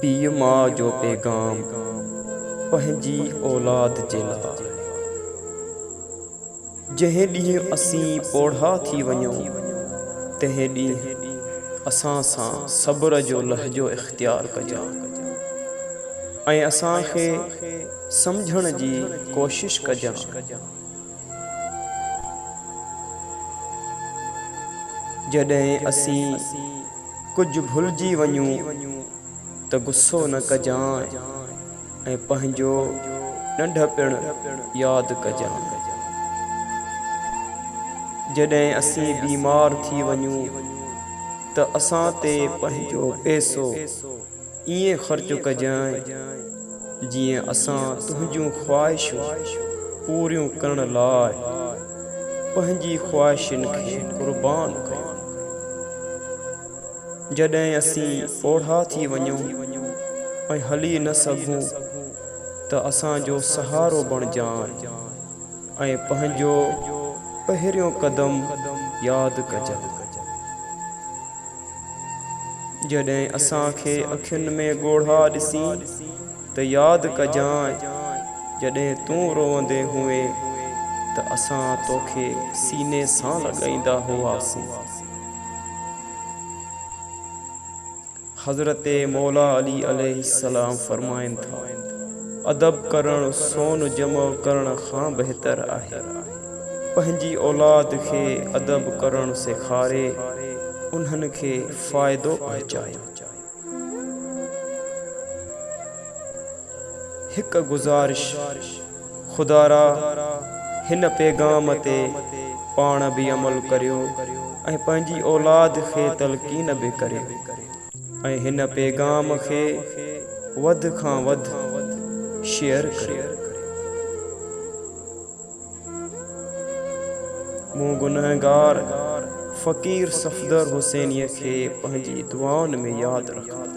پيء ماء جو پيغام پنهنجي اولاد جي لاء. جنهن ڏينهن اسين پوڙها ٿي وڃون، تنهن ڏينهن اسان سان صبر جو لهجو اختيار ڪجان ۽ اسان کي سمجهڻ جي ڪوشش ڪجان. جڏهن اسين ڪجهه ڀلجي وڃون ته غصو نه ڪجانء ۽ پنهنجو ننڍپڻ ياد ڪجانء. جڏهن اسين بيمار ٿي وڃون ته اسان تي پنهنجو پئسو ائين خرچ ڪجانء جيئن اسان تنهنجون خواهشون پوريون ڪرڻ لاء پنهنجي خواهشن کي قربان ڪيون. جڏهن اسين پوڙها ٿي وڃون ۽ هلي نه سگهون ته اسان جو سهارو بڻجانء ۽ پنهنجو پهريون قدم ياد ڪجانء. جڏهن اسان کي اکين ۾ ڳوڙها ڏسين ته ياد ڪجانء، جڏهن تون روئندي هئين ته اسان توکي سيني سان لڳائيندا هئاسين. حضرت مولا علي عليه السلام فرمائن ٿا، ادب ڪرڻ سون جمع ڪرڻ کان بهتر آهي. پنهنجي اولاد کي ادب ڪرڻ سيکاري انهن کي فائدو پهچايو. هڪ گذارش، خدارا هن پيغام تي پاڻ به عمل ڪريو ۽ پنهنجي اولاد کي تلقين به ڪريو ۽ هن پيغام کي وڌ کان وڌ شيئر ڪريو. مون گنهگار فقير صفدر حسينيء کي پنهنجي دعائن ۾ ياد رکندا.